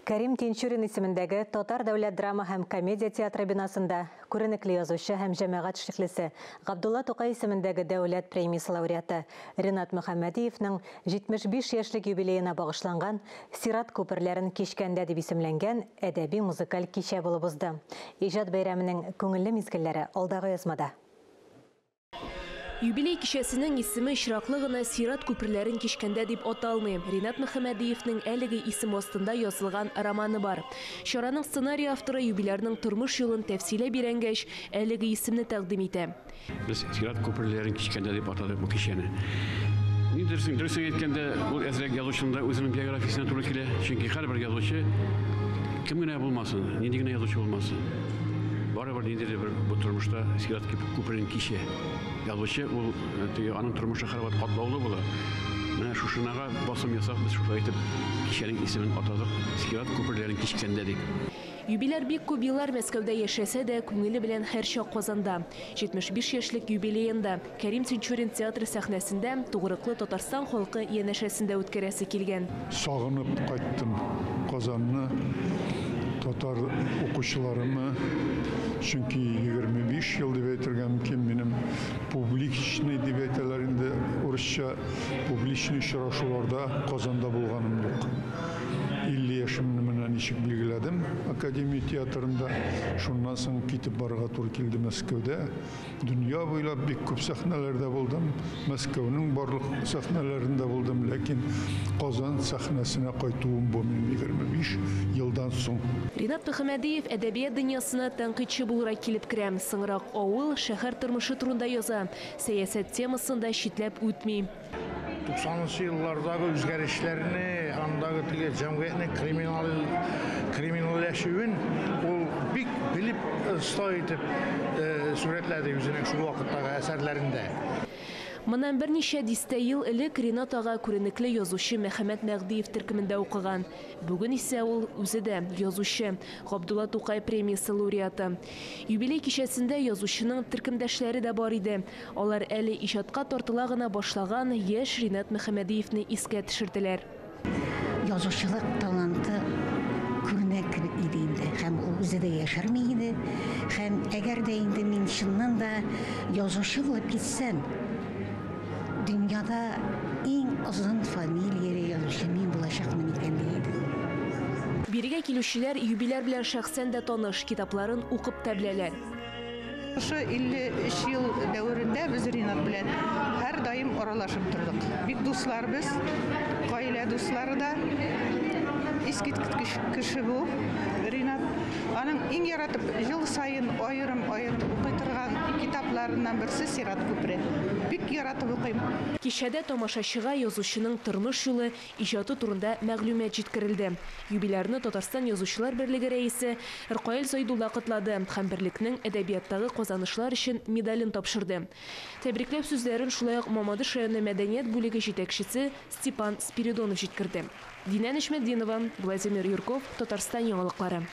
Кәрим Тинчурин исемендәге Татар дәүләт драма һәм комедия театры бинасында күренекле язучы һәм җәмәгать эшлеклесе Габдулла Тукай исемендәге дәүләт премиясе лауреаты Ринат Мөхәммәдиевның 75 яшьлек юбилеена багышланган Сират күперләрен кичкәндә дип исемләнгән әдәби-музыкаль кичә булып узды. Иҗат бәйрәменең күңелле мизгелләре алдагы язмада. Юбилей кичәсенең исеме очраклы гына Сират күперләрен кичкәндә дип аталмый. Ринат Мөхәммәдиевнең әлеге исем астында язылган романы бар. Чараның сценарий авторы юбилярның тормыш юлын тәфсилләп өйрәнгәч, әлеге исемне тәкъдим итә. Без Сират күперләрен кичкәндә дип атадык бу кичәне. Ни дөресен, дөресен әйткәндә, ул әзрәк язучының да үзенең биографиясенә туры килә. Чөнки һәрбер язучы кем генә булмасын, нинди генә язучы булмасын, барыбер ниндидер бер бу тормышта сират күперен кичә. Язучы ул теге аның тормышы һәрвакыт катлаулы була. Менә шушынага басым ясап, без шулай итеп кичәнең исемен атадык, Сират күперләрен кичкәндә дип. Юбиляр бик күп еллар Мәскәүдә яшәсә дә, күңеле белән һәрчак Казанда. 75 яшьлек юбилеен да Кәрим Тинчурин театры сәхнәсендә тугрыклы Татарстан халкы янәшәсендә үткәрәсе килгән. Сагынып кайттым Казанны, татар укучыларымы, чөнки 25 ел дип әйтергә мөмкин, минем публичный дип әйтәләр инде урысча, публичный очрашуларда Казанда булганым юк. 50 яшемне менә ничек билгеләдем Академия театрында, шуннан соң китеп барырга туры килде Мәскәүдә. Дөнья буйлап бик күп сәхнәләрдә булдым, Мәскәүнең барлык сәхнәләрендә булдым, ләкин Казан сәхнәсенә кайтуым бу минем 25 елдан соң. Ринат Мөхәммәдиев әдәбият дөньясына тәнкыйтьче буларак килеп керә. Соңрак авыл, шәһәр тормышы турында яза. Сәясәт темасын да читләп үтми. 90нчы еллардагы үзгәрешләрне, андагы теге җәмгыятьнең криминаль криминальләшүен ул бик белеп, оста итеп сурәтләде үзенең шул вакыттагы әсәрләрендә. Моннан берничә дистә ел элек Ринат ага күренекле язучы Мөхәммәт Мәгъдиев төркемендә укыган. Бүген исә ул үзе дә язучы, Габдулла Тукай премиясе лауреаты. Юбилей кичәсендә язучының төркемдәшләре дә бар иде. Алар әле иҗатка тартыла гына башлаган яшь Ринат Мөхәммәдиевне искә төшерделәр. Язучылык таланты күренә кебек иде инде, һәм ул үзе дә яшерми иде. Һәм әгәр дә инде мин чыннан да язучы булып китсәм, дөньяда иң озын фамилияле язучы мин булачакмын икән, ди иде. Бирегә килүчеләр юбиляр белән шәхсән дә таныш, китапларын укып та беләләр. Шушы 53 ел дәверендә без Ринат белән һәрдаим аралашып тордык. Бик дуслар без, гаилә дуслары да. Искиткеч кеше бу Ринат. Аның иң яратып ел саен аерым-аерым укый торган китапларыннан берсе Сират күпере. Бик яратып укыйм. Кичәдә тамашачыга язучының тормыш юлы, иҗаты турында мәгълүмат җиткерелде. Юбилярны Татарстан Язучылар берлеге рәисе Ркаил Зайдулла котлады һәм берлекнең әдәбияттагы казанышлар өчен медален тапшырды. Тәбрикләү сүзләрен шулай ук Мамадыш районы мәдәният бүлеге җитәкчесе Степан Спиридонов җиткерде. Динә Нечметдинова, Владимир Юрков, Татарстан яңалыклары.